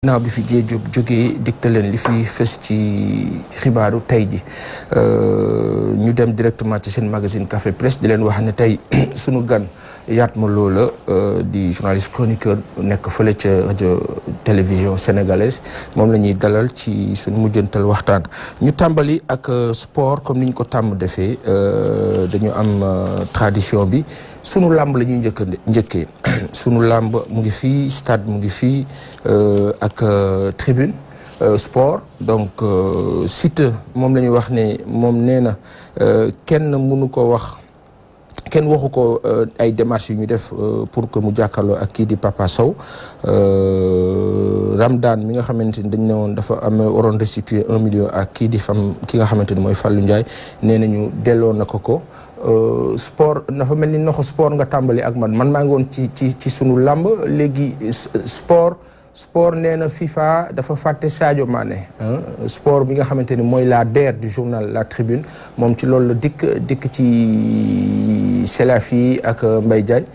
naaw bi fi jógee dikte leen li fi fës ci xibaaru tey ji ñu dem directement ci seen magazine Café Presse di leen wax ne tey sunu gan Yatma Lo la di journaliste chroniqueur nekk fële ca rajo télévision sénégalaise moom la ñuy dalal ci suñu mujjantal waxtaan ñu tàmbali ak sport comme ni ñu ko tàmm defee dañu am tradition bi sunu làmb la ñuy njëkkee sunu làmb mu ngi fii stade mu ngi fii ak tribune sport donc Siteu moom la ñuy wax ne moom nee na kenn mënu ko wax kenn waxu ko ay démarches yu ñu def pour que mu jàkkaarloo ak kii di Papa Sow Ramdan mi nga xamante ni dañ ne woon dafa am waroon restituer 1 million ak kii di ki nga xamante ni mooy Fallou Ndiaye nee nañu delloo na ko sport dafa mel ni noxo sport nga tàmbali ak man maa ngi woon ci sunu làmb léegi sport nee na FIFA dafa fàtte Sadio Mané sport bi nga xamante ni mooy la DER du journal La Tribune moom ci loolu la dikk ci Selafi ak Mbaye Diagne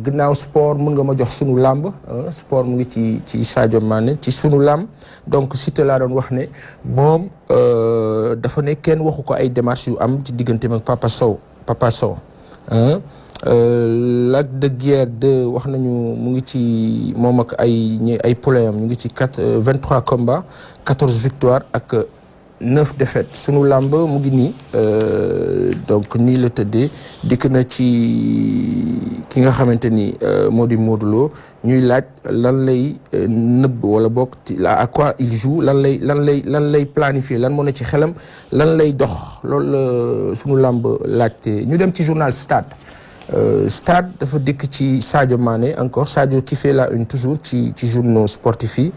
ginnaaw sport mën nga ma jox sunu làmb sport mu ngi ci Sadio Mané ci sunu làmb donc Siteu laa doon wax ne moom dafa ne kenn waxu ko ay démarches yu am ci digganteem ak Papa Sow Lac de Guiers 2 wax nañu mu ngi ci moom ak ay poulain ñu ngi ci 23 combats 14 victoires ak 9 défaites sunu làmb mu ngi nii donc nii la tëddee dikk na ci ki nga xamante ni moo di Modou Lo ñuy laaj lan lay nëbb wala bokk à quoi il joue lan lay planifier lan moo ne ci xelam lan lay dox loolu la sunu làmb laajte ñu dem ci journal Stade dafa dikk ci Sadio Mané encore Sadio qui fait la une toujours ci journaux sportifs yi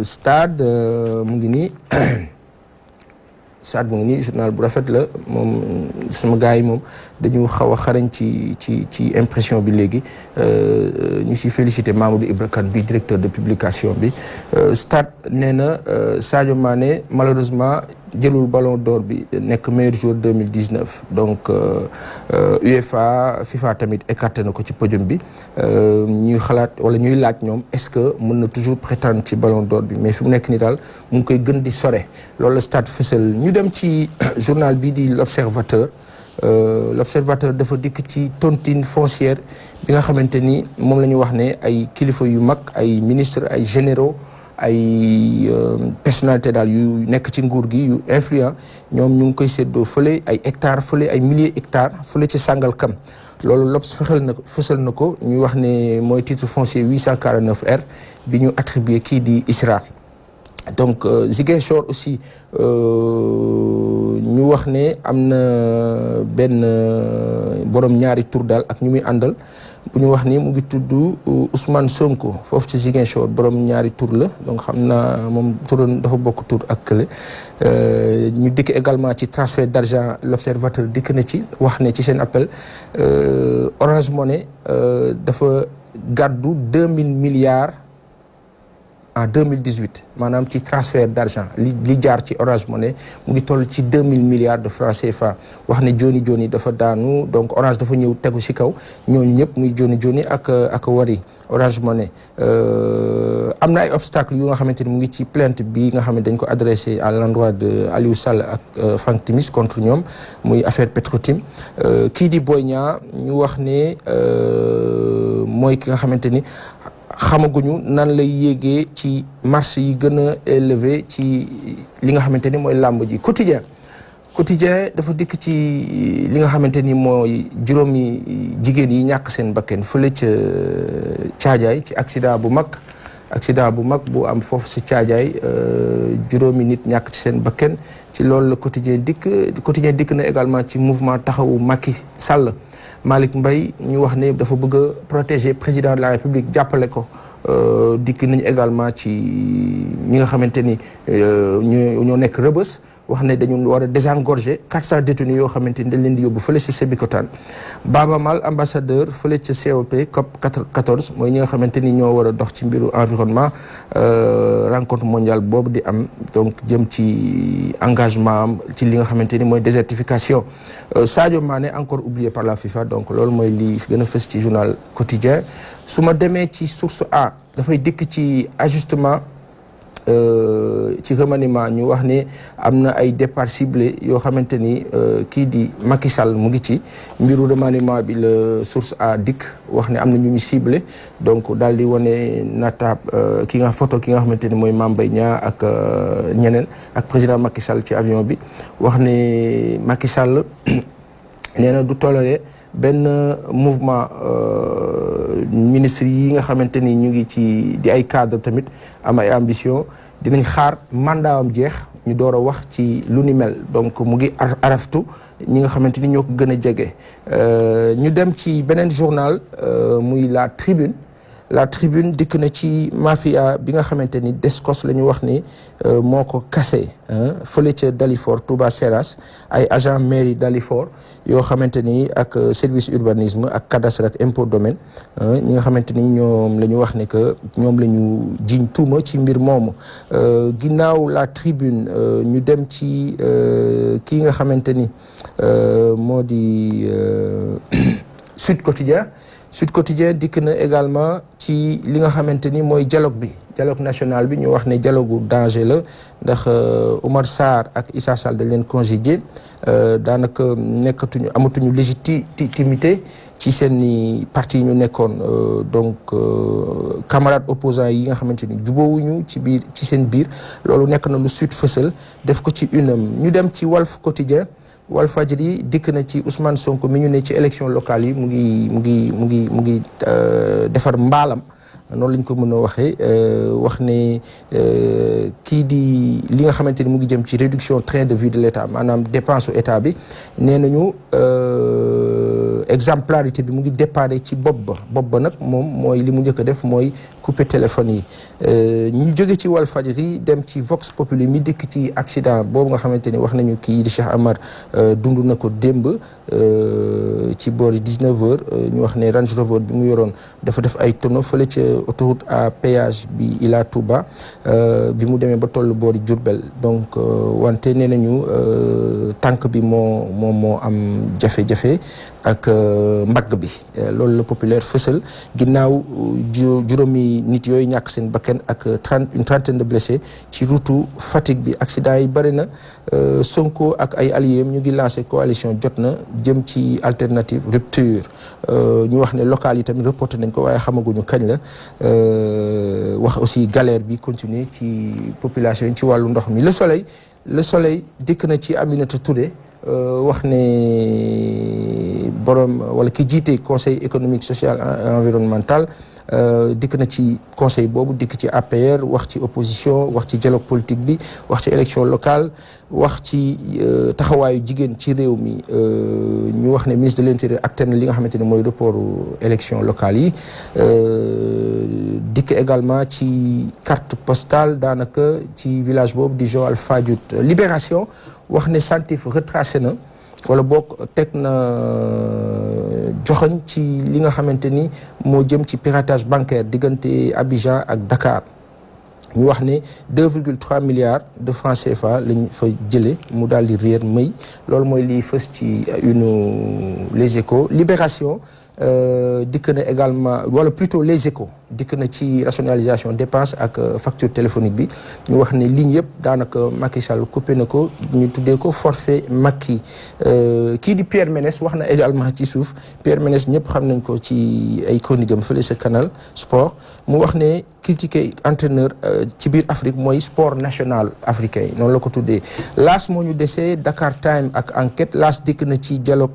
Stade mu ngi nii Stade mu ngi nii journal bu rafet la moom sama gars yi moom dañu xaw a xarañ ci impression bi léegi ñu si félicité Mamadou Ibra Kane bi directeur de publication bi Stade nee na Sadio Mané malheureusement jëlul ballon d'or bi nekk meilleur joueur 2019 donc UEFA FIFA tamit écarté na ko ci podium bi ñuy xalaat wala ñuy laaj ñoom est-ce que mën na toujours prétendre ci ballon d'or bi mais fi mu nekk ni daal mu ngi koy gën di sore loolu la Stade fësal ñu dem ci journal bi di l'Observateur l'Observateur dafa dikk ci tontine foncière bi nga xamante ni moom la ñu wax ne ay kilifa yu mag ay ministres ay généraux ay personnalité daal yu nekk ci nguur gi yu influent ñoom ñu ngi koy séddoo fële ay hectares fële ay milliers hectares fële ci Sangalkam loolu L'Obs fësal na ko ñuy wax ne mooy titre foncier 849R bi ñu attribué kii di ISRA donc Ziguinchor aussi ñu wax ne am na benn borom ñaari tur daal ak ñu muy àndal bu ñu wax ni mu ngi tudd Ousmane Sonko foofu ci Ziguinchor borom ñaari tur la donc xam naa moom turoon dafa bokk tur ak kële ñu dikk également ci transfert d'argent l'Observateur dikk na ci wax ne ci seen appel Orange Money dafa gàddu 2000 milliards en 2018 maanaam ci transfert d'argent li jaar ci Orange Money mu ngi toll ci 2000 milliards de francs CFA wax ne Joni dafa daanu donc Orange dafa ñëw tegu ci kaw ñooñu ñëpp muy Joni ak Wari Orange Money am na ay obstacles yu nga xamante ni mu ngi ci plainte bi nga xam ne dañ ko adressé à l'endroit de Aliou Sall ak Franck Timis contre ñoom muy affaire Petrotim kii di Boy Niang ñu wax ne mooy ki nga xamante ni xamaguñu nan lay yéegee ci marché yi gën a élevé ci li nga xamante ni mooy làmb ji quotidien dafa dikk ci li nga xamante ni mooy juróomi jigéen yi ñàkk seen bakken fële ca Caajaay ci accident bu mag bu am foofu si Caajaay juróomi nit ñàkk ci seen bakken ci loolu la quotidien dikk na également ci mouvement taxawu Macky Sall Malick Mbaye ñu wax ne dafa bëgg a protéger président de la République jàppale ko dikk nañu également ci ñi nga xamante ni ñoo nekk Rebeuss wax ne dañu war a désengorger 400 détenus yoo xamante ni dañ leen di yóbbu fële ci Sébikotane. Baba Mal ambassadeur fële ca COP 14 mooy ñi nga xamante ni ñoo war a dox ci mbiru environnement rencontre mondiale boobu di am donc jëm ci engagement am ci li nga xamante ni mooy désertification. Sadio Mané encore oublié par la FIFA donc loolu mooy li gën a fës ci journal quotidien. su ma demee ci source A dafay dikk ci ajustement ci remaniement ñu wax ne am na ay départ ciblé yoo xamante ni kii di Macky Sall mu ngi ci mbiru remaniement bi la source A dikk wax ne am na ñu ñu ciblé donc daal di wane nataab ki nga xamante ni mooy Mame Mbaye Niang ak ñeneen ak président Macky Sall ci avion bi wax ne Macky Sall nee na du toléré benn mouvement ministre yi nga xamante ni ñu ngi ci di ay cadre tamit am ay ambition dinañ xaar mandat am jeex ñu door a wax ci lu ni mel donc mu ngi araftu ñi nga xamante ni ñoo ko gën a jege. ñu dem ci beneen journal muy La Tribune dikk na ci mafia bi nga xamante ni Descos la ñu wax ni moo ko kase fële ca Dalifort Touba Seras ay agent mairie Dalifort yoo xamante ni ak service urbanisme ak cadastre ak impôt domaine ñi nga xamante ni ñoom la ñu wax ne que ñoom la ñu jiñ tuuma ci mbir moomu. Ginnaaw La Tribune ñu dem ci kii nga xamante ni moo di Sud Quotidien dikk na également ci li nga xamante ni mooy dialogue national bi ñu wax ne dialogue danger la ndax Oumar Sarr ak Issa Sall dañ leen congédié daanaka amatuñu légitimité ci seen parti ñu nekkoon donc camarades opposants yi nga xamante ni jubóowuñu ci seen biir loolu nekk na lu Sud fësal def ko ci unam. ñu dem ci Walf Quotidien Walfadjri dikk na ci Ousmane Sonko mi ñu ne ci élection locale yi mu ngi defar mbaalam noonu lañ ko mën a waxee wax ne kii di li nga xamante ni mu ngi jëm ci réduction train de vie de l'État maanaam dépense u état bi nee nañu exemplarité bi mu ngi déparé ci bopp ba nag moom mooy li mu njëkk a def mooy couper téléphone yi. ñu jóge ci Walfadjri dem ci Vox Populi mi dikk ci accident boobu nga xamante ni wax nañu kii di Cheikh Amar dund na ko démb ci boori 19h ñu wax ne Range Rover bi mu yoroon dafa def ay tonneau fële ca autoroute à péage bi Ila Touba bi mu demee ba toll boori Diourbel donc wante nee nañu tànk bi moo am jafe-jafe ak mbagg bi loolu la populaire fësal ginnaaw juróomi nit yooyu ñàkk seen bakkan ak une trentaine de blessés ci route Fatick bi. accident yi bëri na Sonko ak ay alliés ñu ngi lancé coalition jot na jëm ci alternative rupture ñu wax ne local yi tamit reporté nañ ko waaye xamaguñu kañ la wax aussi galère bi continuer ci population yi ci wàllu ndox mi. Le Soleil dikk na ci Aminata Touré wax ne borom wala ki jiite conseil économique social et environnemental dikk na ci conseil boobu dikk ci APR wax ci opposition wax ci dialogue politique bi wax ci élection locale wax ci taxawaayu jigéen ci réew mi ñu wax ne ministre de l'intérieur acté na li nga xamante ne mooy report élection locale yi dikk également ci carte postale daanaka ci village boobu di Joal Fadiouth. Libération wax ne Santif retracé na wala boog teg na joxoñ ci li nga xamante ni moo jëm ci piratage bancaire diggante Abidjan ak Dakar ñu wax ne 2,3 milliards de francs CFA lañ fa jëlee mu daal di réer may loolu mooy liy fës ci Les Échos. Libération dikk na également wala plutôt Les Échos dikk na ci rationalisation dépense ak facture téléphonique bi ñu wax ne ligne yëpp daanaka Macky Sall coupé na ko ñu tuddee ko forfait Macky. kii di Pierre Ménès wax na également ci suuf Pierre Ménès ñëpp xam nañ ko ci ay chronique am fële sa Canal Sport mu wax ne critiquer entraîneur ci biir Afrique mooy sport national africain noonu la ko tuddee. L'As moo ñu desee Dakar Time ak Enquête. L'As dikk na ci dialogue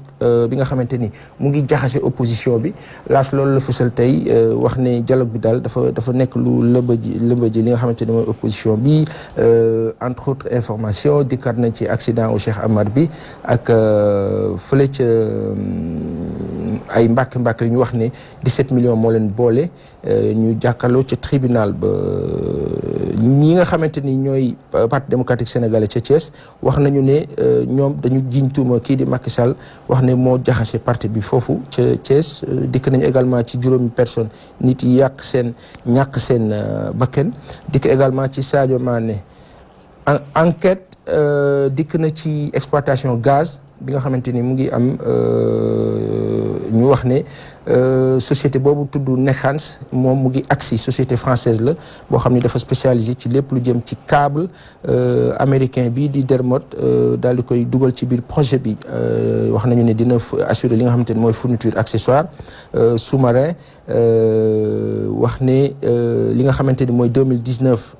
bi nga xamante ni mu ngi jaxase opposition bi. L'As loolu la fësal tey wax ne dialogue bi daal dafa nekk lu lëmbëji li nga xamante ni mooy opposition bi entre autres informations dikkaat nañ ci accident au Cheikh Amar bi ak fële ca ay mbàkk yu ñu wax ne 17 millions moo leen boole ñu jàkkaarloo ca tribunal ba ñi nga xamante ni ñooy parti démocratique sénégalais ca Thiès wax nañu ne ñoom dañu jiñ tuuma kii di Macky Sall wax ne moo jaxase parti bi foofu ca Thiès dikk nañu également ci juróomi personne nit yi ñàkk seen bakken dikk également ci Sadio Mané enquête dikk na ci exploitation gaz bi nga xamante ni mu ngi am ñu wax ne société boobu tudd Nexans moom mu ngi agsi société française la boo xam ne dafa spécialisé ci lépp lu jëm ci câble américain bi di Dermot daal di koy dugal ci biir projet bi wax nañu ne dina assurer li nga xamante ni mooy fourniture accessoire sous-marin wax ne li nga xamante ni mooy 2019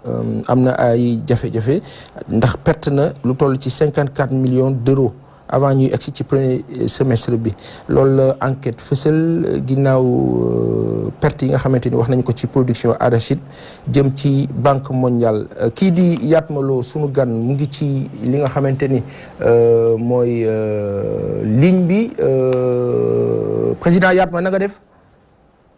am na ay jafe-jafe ndax perte na lu toll ci 54 millions d'euros avant ñuy egsi ci premier semestre bi loolu la enquête fësal ginnaaw perte yi nga xamante ni wax nañu ko ci production arachide jëm ci banque mondiale kii di Yatma Lo sunu gan mu ngi ci li nga xamante ni mooy ligne bi président Yatma na nga def.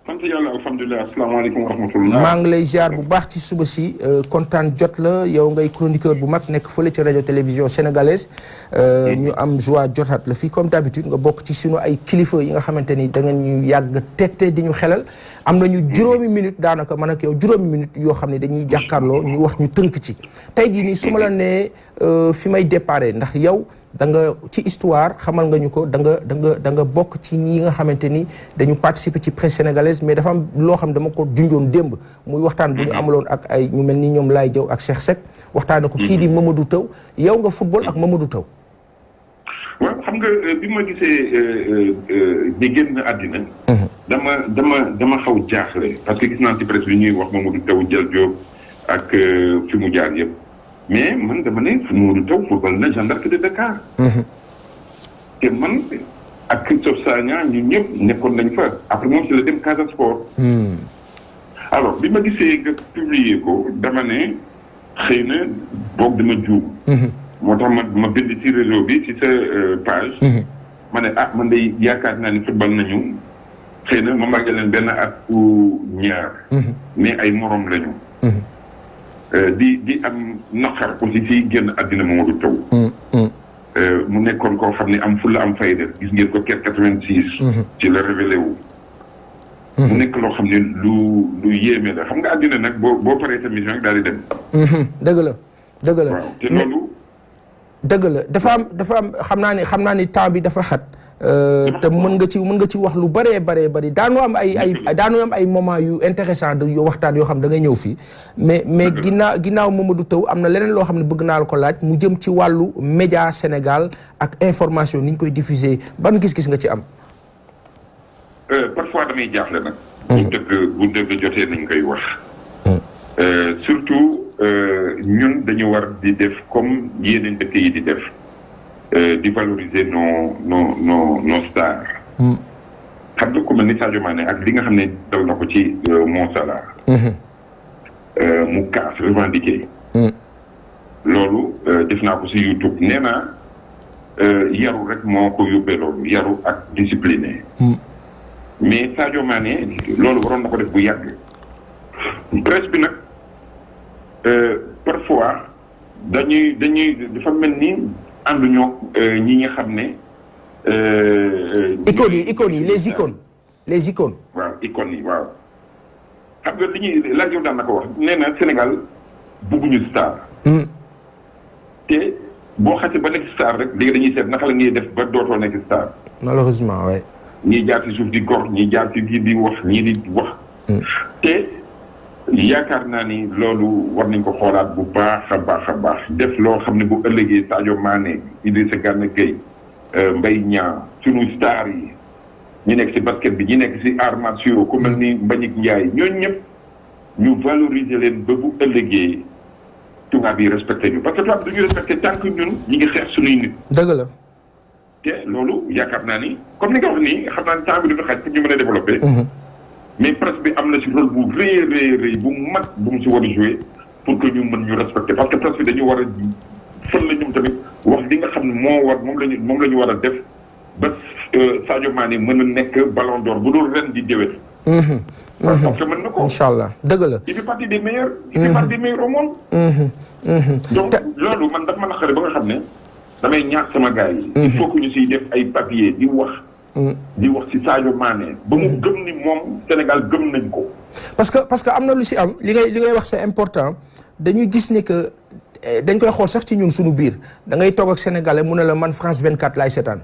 sant yàlla alhamdulilah asalaamaaleykum wa rahmatullah. maa ngi lay ziar bu baax ci suba si kontaan jot la yow ngay chroniqueur bu mag nekk fële ci rajo télévision sénégalaise ñu am joie jotaat la fii comme d'habitude nga bokk ci sunu ay kilifa yi nga xamante ni da ngeen ñu yàgg tette di ñu xelal am nañu juróomi minute daanaka man ak yow juróomi minute yoo xam ne dañuy jàkkaarloo ñu wax ñu tënk ci tey jii nii su ma la nee fi may déparé ndax yow da nga ci histoire xamal nga ñu ko da nga bokk ci ñi nga xamante ni dañu participer ci presse sénégalaise mais dafa am loo xam dama ko junjoon démb muy waxtaan bu ñu amaloon ak ay ñu mel ni ñoom Laye Diaw ak Cheikh Seck waxtaane ko kii di Mamadou Taw yow nga football ak Mamadou Taw. waaw xam nga bi ma gisee di génn àddina. dama xaw jaaxle parce que gis naa ci presse bi ñuy wax Mamadou Taw Jël Diop ak fi mu jaar yëpp. mais man dama ne Mamadou Taw football na Jeanne d'Arc de Dakar. te man ak Christophe Sagna ñun ñëpp nekkoon nañ fa après moom si la dem Casa Sport. alors bi ma gisee nga publier ko dama ne xëy na boog dama juum. moo tax ma bind ci réseau bi ci sa page. ma ne man de yaakaar naa ni football nañu xëy na ma màggal leen benn at ou ñaar. mais ay morom lañu. di am naqar aussi ci génn àddina Mamadou Taw. mu nekkoon koo xam ne am fulla am fayda gis ngeen ko ker 86. ci la révélé wu. mu nekk loo xam ne lu yéeme la xam nga àddina nag boo paree sa mission daal di dem. dëgg la. waaw te loolu. dëgg la dafa am xam naa ni temps bi dafa xat. te mën nga ci wax lu bëree daanu am ay moment yu intéressant de waxtaan yoo xam da ngay ñëw fii mais ginnaaw Mamadou Taw am na leneen loo xam ne bëgg naa la ko laaj mu jëm ci wàllu média Sénégal ak information ni ñu koy diffuser ban gis-gis nga ci am. parfois damay jaaxle nag. bu dëgg jotee nañ koy wax. surtout ñun dañu war di def comme yeneen dëkk yi di def. di valoriser nos stars. xam nga ku mel ni Sadio Mané ak li nga xam ne dal na ko ci Mo Salah. mu kaas revendiqué. loolu def naa ko si YouTube nee naa yaru rek moo ko yóbbee loolu yaru ak discipliné. mais Sadio Mané loolu waroon na ko def bu yàgg. presse bi nag parfois dañuy dafa mel ni. ànduñoo ñi nga xam ne. icônes yi les icônes. waaw icônes yi waaw. xam nga li ñuy laaj yow daan na ko wax nee na Sénégal bugguñu star. te boo xasee ba nekk star rek léegi dañuy seet naka la ñuy def ba dootoo nekk star. malheureusement oui. ñii jaar ci suuf di gor ñii jaar ci kii di wax ñii di wax. te yaakaar naa ni loolu war nañ ko xoolaat bu baax a baax def loo xam ne bu ëllëgee Sadio Mané Idrissa Gana Gueye Mbaye Niang sunu star yi ñu nekk ci basket bi ñu nekk ci arts martiaux ku mel ni Mbagnick Ndiaye ñooñu ñëpp ñu valoriser leen ba bu ëllëgee tubaab yi respecté ñu parce que tubaab duñu respecté tant que ñun ñi ngi xeex suñuy nit. dëgg la. te loolu yaakaar naa ni comme ni nga wax nii xam naa ni temps bi dafa xaj pour ñu mën a développé. mais presse bi am na ci rôle bu rëy bu mag bu mu ci war a jouer pour que ñu mën ñu respecter parce que presse bi dañu war a fël la ñoom tamit wax li nga xam ne moom la ñu war a def ba Sadio Mané mën a nekk ballon d'or bu dul ren di déwén. parce que mën na ko. incha allah dëgg la. il fait partie des meilleurs. il fait partie des meilleurs au monde. donc loolu man daf ma naqare ba nga xam ne damay ñaax sama gars yi. il faut que ñu siy def ay papier di wax. di wax ci Sadio Mané ba mu gëm ni moom Sénégal gëm nañ ko. parce que am na lu si am li ngay wax c'est important dañuy gis ni que dañ koy xool sax ci ñun suñu biir da ngay toog ak sénégalais mu ne la man France 24 laay seetaan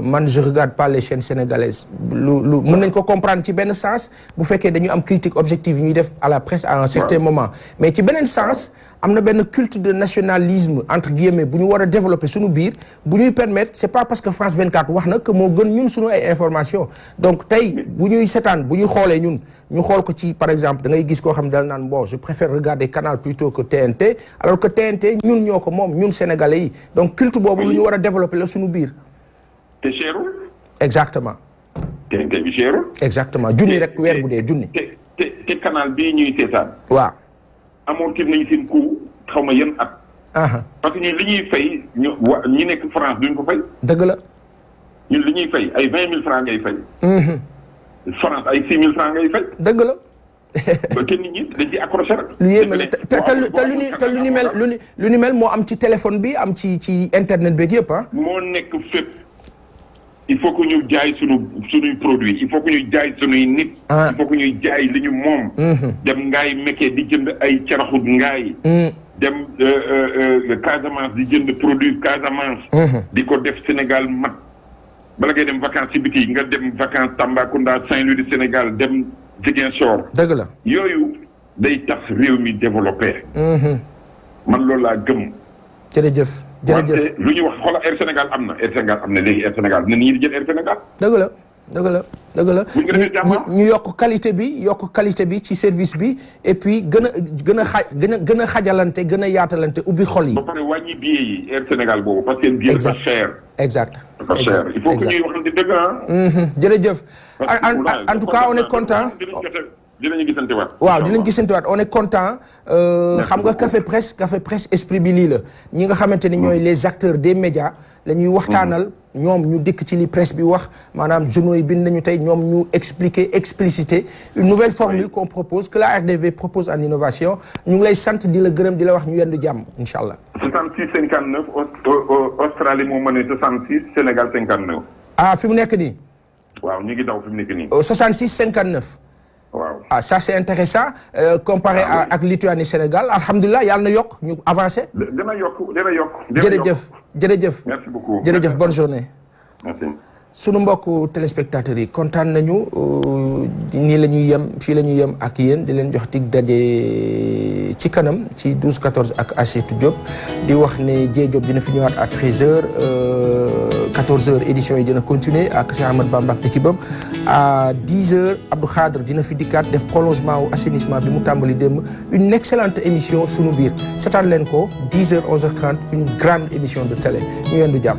man je regarde pas les chaînes sénégalaises lu mën nañ ko comprendre ci benn sens bu fekkee dañu am critique objective yi ñuy def à la presse à un certain moment mais ci beneen sens am na benn culte de nationalisme entre guillemets bu ñu war a développer suñu biir bu ñuy permettre c'est pas parce que France 24 wax na que moo gën ñun suñu ay information donc tey bu ñuy seetaan bu ñuy xoolee ñun ñu xool ko ci par exemple da ngay gis koo xam ne dal naan bon je préfère regarder Canal plutôt que TNT alors que TNT ñun ñoo ko moom ñun sénégalais yi donc culte boobu lu ñu war a développer la suñu biir. te cherul. exactement. TNT bi cherul. exactement junni rek weer bu dee junni. te canal bii ñuy seetaan. waaw. amortir nañu seen coût xaw ma yan at. parce que ñun li ñuy fay ñi nekk France duñ ko fay. dëgg la. ñun li ñuy fay ay 20 000 francs ngay fay. France ay 6 000 francs ngay fay. dëgg la. ba kenn nit ñi dañ ciy accroché rek. lu yéeme te lu ni mel moo am ci téléphone bi am ci internet beeg yëpp ah. moo nekk fépp. il faut que ñu jaay suñuy produit il faut que ñu jaay suñuy nit. il faut que ñuy jaay li ñu moom. dem ngaay mekkee di jënd ay caraxut ngaay. dem Casamance di jënd produit Casamance. di ko def Sénégal mat. bala ngay dem vacances ci biti nga dem vacances Tambacounda Saint-Louis du Sénégal dem Ziguinchor. dëgg la yooyu day tax réew mi développé. man loolu laa gëm. jërëjëf. wante lu ñuy wax xoolal Air Sénégal am na léegi Air Sénégal dina ñuy jël Air Sénégal. dëgg la ñu yokk qualité bi ci service bi et puis gën a xajalante gën a yaatalante ubbi xol yi. ba pare wàññi billet yi Air Sénégal boobu parce que billet dafa cher. exact dafa cher il faut que ñuy waxante dëgg jërëjëf. en tout cas on est content. dinañu gisante waat. waaw dinañ gisante waat on est content. xam nga café presse esprit bi lii la ñi nga xamante ni ñooy les acteurs des médias la ñuy waxtaanal ñoom ñu dikk ci li presse bi wax maanaam journaux yi bind nañu tey ñoom ñu expliciter une nouvelle formule qu'on propose que la RDV propose en innovation ñu ngi lay sant di la gërëm di la wax ñu yendu jàmm incha allah. 66 59 Australie moo mënee 66 Sénégal 59. ah fi mu nekk nii. waaw ñu ngi daw fi mu nekk nii. 66 59. waaw ça c'est intéressant comparé ak Lituanie Sénégal alhamdulilah yàlla na yokk ñu avancé. dina yokk. jërëjëf. merci beaucoup jërëjëf bonne journée. merci. sunu mbokku téléspectateurs yi kontaan nañu nii la ñuy yem fii la ñuy yem ak yéen di leen jox dig daje ci kanam ci 12 14 ak Achetou Diop di wax ne Dieng Diop dina fi ñëwaat à 13h 14h édition yi dina continuer ak Cheikh Ahmad Bamba ak équipe am à 10h Abdou Khadre dina fi dikkaat def prolongement wu assainissement bi mu tàmbali démb une excellente émission sunu biir seetaan leen ko 10h 11h30 une grande émission de télé ñu yendu jàmm.